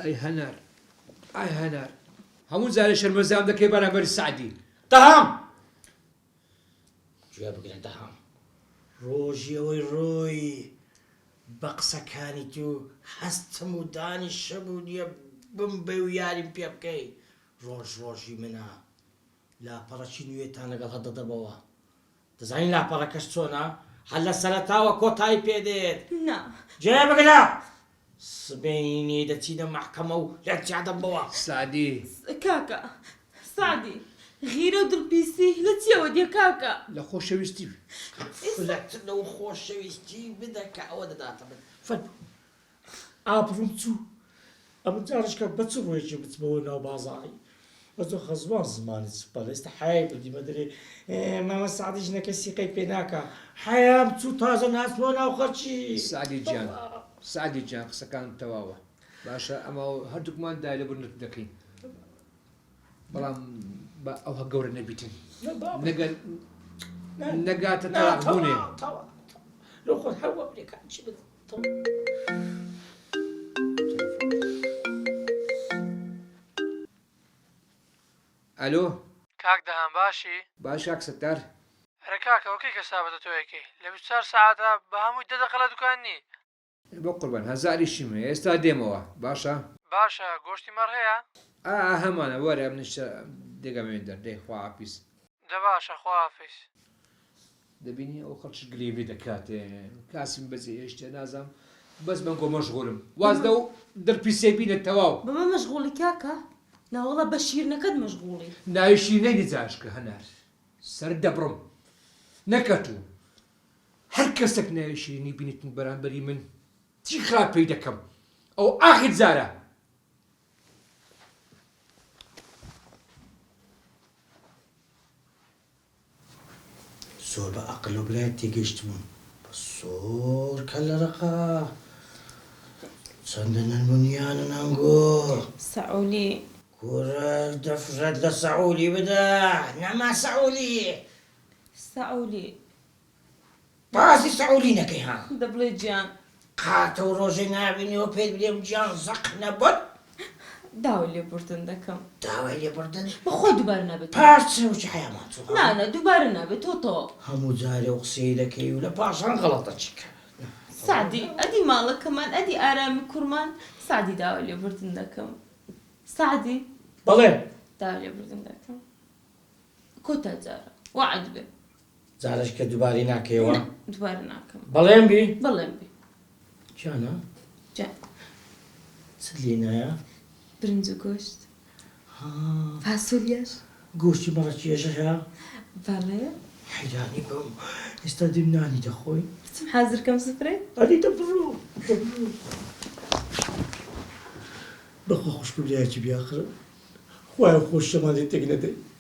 ئای هەنار ئای هەنار هەموو جارێ شەرمەزام دەکەی بەرامبەر سەعدی. دەهام گوێ بگرە دەهام ڕۆژی ئەوەی ڕۆی بە قسەکانی تو هەستم و دانیشم و نیە بمبەی و یاریم پێ بکەی ڕۆژ ڕۆژی منە لاپەڕەکی نوێتان لەگەڵ هەڵدەدەمەوە دەزانی لاپەڕەکەش چۆنە؟ هەر لە سەرەتاوە کۆتایی پێ دێت. نا. جێ بگرە! سبەینێ دەچینە مەحکەمە و لێت جیا دەبمەوە. سەعدی. کاکە سەعدی، غیرە و دڵپیسی لە چییەوە دێ کاکە؟ لە خۆشەویستی. فلەت لەو خۆشەویستی بدە کە ئەوە دەداتە من. فەرموو. ئابڕووم چوو. ئەمن جارشکە بە چ ڕوویەکی بچمەوە ناو بازاڕی ئەزۆ خەزوان زمانی چ پەڵ ئێستا حەیای بردیمە دەرێ مامە سەعدی ژنەکەی سیقەی پێ ناکا حەیام چوو تازە ناچمەوە ناو خەڵکی. سەعدی گیان سەعدی گیان قسەکانت تەواوە باشە ئەمە هەردووکمان دای لێبوردنت دەکەین بەڵام با ئەوها گەورە نەبیتن نەگە نەگاتە تەلاق بوونێ. لۆ خۆت هەر وەبرێ کاک چی بت ئەلۆ. کاک دەهام باشی؟ باش کاک ستار. ئەرێ کاکە ئەوە کەی کەسابەتە تۆ ئەیکەی لە 24 سەعاتا بە هەمووی دە دەقە لە دوکان نی. بە قوربان هەزاریشیم هەیە ئێستا دێمەوە باشە؟ باشە گۆشتی مەڕ هەیە؟ ئا هەمانە وەرە منیش دەگەمە وێندەر دەی خواحافیز. دە باشە خواحافیز. دەبینی ئەو خەڵکیش گلەیی لێ دەکاتێ کاسم بەجێ هێشتێ نازانم بەس بەنگۆ مەشغولم واز لەو دڵپیسیە بینە تەواو. بەمە مەشغوڵی کاکە؟ ناوەڵا بە شیرنەکەت مەشغوڵی. ناوی شیرنەی نجاشکە هەنار سەرت دەبڕم نەکەتوو هەر کەسەک ناوی شیرینی بینیتن بەرامبەری من چی خراپ پێی دەکەم ئەو ئاخر جارە. زۆر بە ئەقل و برایت تێگەیشتبووم بەس زۆر کەللە ڕەقە چەندە نەرم و نیانن ئەنگۆ. سەعولی. کورە دەفرەت لە سەعولی بدە نەما سەعولی. سەعولی. باسی سەعولی نەکەی ها. دە بڵێ گیان. قاتە و ڕۆژێ نابینیەوە پێت بلێم گیان زەق نەبوت. داوای لێبوردن دەکەم. داوای لێبوردن؟ بەخوا دووبارە نابێتەوە. پاش چ وچ حەیامان چوو ها. نا نا دووبارە نابێتەوە تەواو. هەموو جارێ ئەو قسەیە دەکەی و لە پاشان غەڵەت دەچی کە. سەعدی ئەدی ماڵەکەمان ئەدی ئارامی کوڕمان سەعدی داوای لێبوردن دەکەم سەعدی. بەڵێ. داوای لێبوردن دەکەم کۆتا جارە وەعد بێ. جارەش کە دوبارەی ناکەیەوە؟ نا دوبارە ناکەم. بەڵێن بی؟ بەڵێن بی. گیانە؟ گیان. چت لێ نایە؟ برنج و گۆشت. ها. فاسۆلیاش. گۆشتی مەڕە چێژە هەیە؟ بەڵێ. حەیرانی بم ئێستا دێم نانی دەخۆین. بچم حازر کەم سفرەی؟ ئەری دە بڕۆ دە بڕۆ. بەخوا خوشک و برایەکی بێ ئەقڵن. خوایە خۆشیەمان لێ تێک نەدەی.